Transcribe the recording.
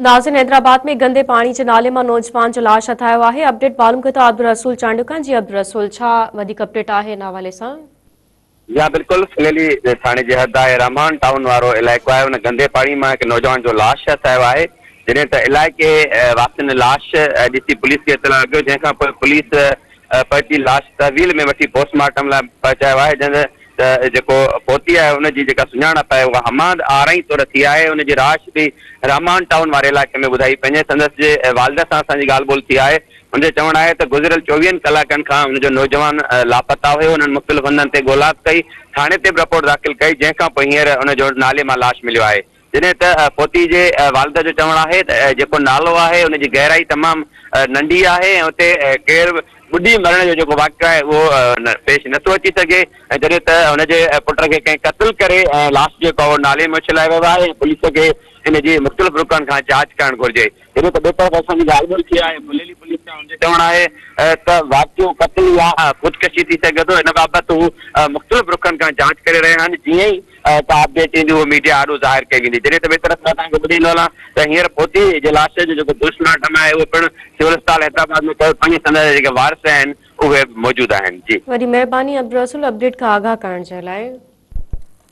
ناظرين حيدرآباد ۾ گندي پاڻي جي نالي مان نوجوان جو لاش هٿ آيو آهي اپڊيٽ معلوم ڪيو ٿا عبدالرسول چانڊيو کان جي عبدالرسول ڇا وڌيڪ اپڊيٽ آهي ان حوالي سان. جي ها بلڪل ڦليلي ٿاڻي جي حد آهي رحمان ٽائون وارو علائقو آهي ان گندي پاڻي مان هڪ نوجوان جو لاش هٿ آيو آهي جڏهن ته علائقي واسين لاش ڏسي پوليس کي اطلاع ڪيو جنهن کان پوء پوليس پهچي لاش تحويل ۾ وٺي پوسٽ مارٽم لاء پهچايو آهي جنهن ته جيڪو فوتي آهي ان جي جيڪا سڃاڻپ آهي اها حماد آرائين طور ٿي آهي ان جي رهائش به رحمان ٽائون واري علائقي ۾ ٻڌائي پنهنجي سندس جي والده سان اسان جي ڳالهه ٻولهه ٿي آهي ان جو چوڻ آهي ته گذريل چوويهن ڪلاڪن کان ان جو نوجوان لاپتا هيو انهن مختلف هنڌن تي ڳولا ڪئي ٿاڻي تي به رپورٽ داخل ڪئي جنهن کان پوء هينئر ان جو نالي مان لاش مليو آهي جڏهن ته فوتي جي والده جو چوڻ آهي ته جيڪو نالو آهي ان جي گهرائي تمام ننڍي آهي ۽ اتي ڪير ٻڏي مرڻ جو جيڪو واقعو آهي اهو پيش نٿو اچي سگهي ۽ جڏهن ته هن جي پٽ کي ڪنهن قتل ڪري ۽ لاش جيڪو آهي اهو نالي ۾ اڇلايو ويو آهي ۽ پوليس کي ان جي مختلف رخن کان جاچ ڪرڻ گهرجي. جڏهن ته ٻئي طرف اسان جي ڳالهه ٻولهه ٿي آهي ڦليلي پوليس سان ان جو چوڻ آهي ته واقعو قتل يا خودڪشي ٿي سگهي ٿو ان بابت هو مختلف رخن کان جاچ ڪري رهيا آهن جيئن ئي ڪا اپڊيٽ ايندي اهو ميڊيا آڏو ظاهر ڪئي ويندي جڏهن ته ٻئي طرف مان توهان کي ٻڌائيندو هلان ته هينئر فوتي جي لاش جو جيڪو پوسٽ مارٽم آهي اهو پڻ سول اسپتال حيدرآباد ۾ ڪيو پنهنجي سندس جيڪي وارث آهن اهي به موجود آهن جي. وڏي مهرباني عبدالرسول اپڊيٽ کان آگاهه ڪرڻ جي لاء.